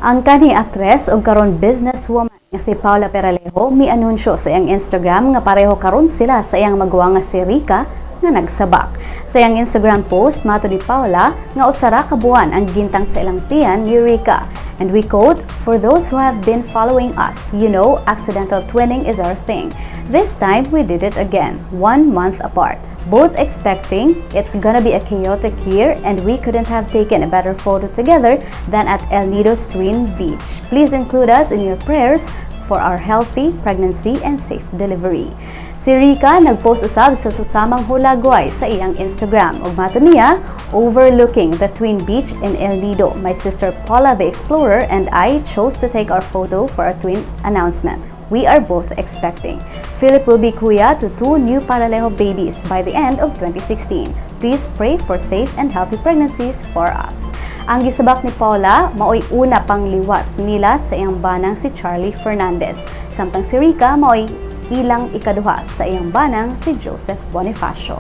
Ang kanhi aktres ug karon businesswoman nga si Paula Peralejo mi-anunsyo sa iyang Instagram nga pareho karon sila sa iyang maguwang nga si Rica nga nagsabak. Sa iyang Instagram post, mato ni Paula nga 1 ra ka buwan ang gintang sa ilang tiyan ni Rica. And we quote, "For those who have been following us, you know accidental twinning is our thing. This time we did it again, one month apart. Both expecting, it's gonna be a chaotic year, and we couldn't have taken a better photo together than at El Nido's Twin Beach. Please include us in your prayers for our healthy pregnancy and safe delivery." Si Rica nagpost usab sa susamang hulagway sa iyang Instagram. Ug mato niya, "Overlooking the Twin Beach in El Nido, my sister Paula the Explorer and I chose to take our photo for our twin announcement. We are both expecting. Philip will be kuya to two new Paralejo babies by the end of 2016. Please pray for safe and healthy pregnancies for us." Ang gisabak ni Paula, maoy una pang liwat nila sa iyang banang si Charlie Fernandez. Samtang si Rica, maoy ilang ikaduha sa iyang banang si Joseph Bonifacio.